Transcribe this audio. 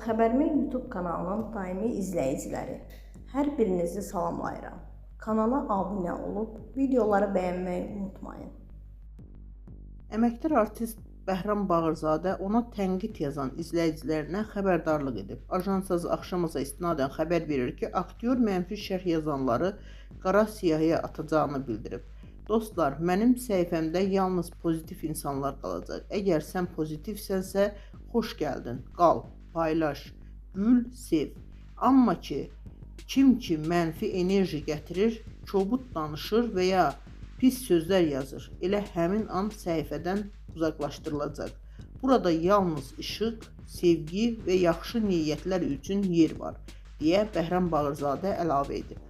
Xəbərimin YouTube kanalının daimi izləyiciləri, hər birinizi salamlayıram. Kanala abunə olub videoları bəyənməyi unutmayın. Əməkdar artist Bəhram Bağırzadə ona tənqid yazan izləyicilərinə xəbərdarlıq edib. Ajansaz Axşamaza istinadən xəbər verir ki, aktyor mənfi şərh yazanları qara siyahıya atacağını bildirib. Dostlar, mənim səhifəmdə yalnız pozitiv insanlar qalacaq. Əgər sən pozitivsənsə, xoş gəldin, qal, paylaş, gül, sev. Amma ki, kim ki mənfi enerji gətirir, kobud danışır və ya pis sözlər yazır, elə həmin an səhifədən uzaqlaşdırılacaq. Burada yalnız işıq, sevgi və yaxşı niyyətlər üçün yer var, deyə Bəhram Bağırzadə əlavə edib.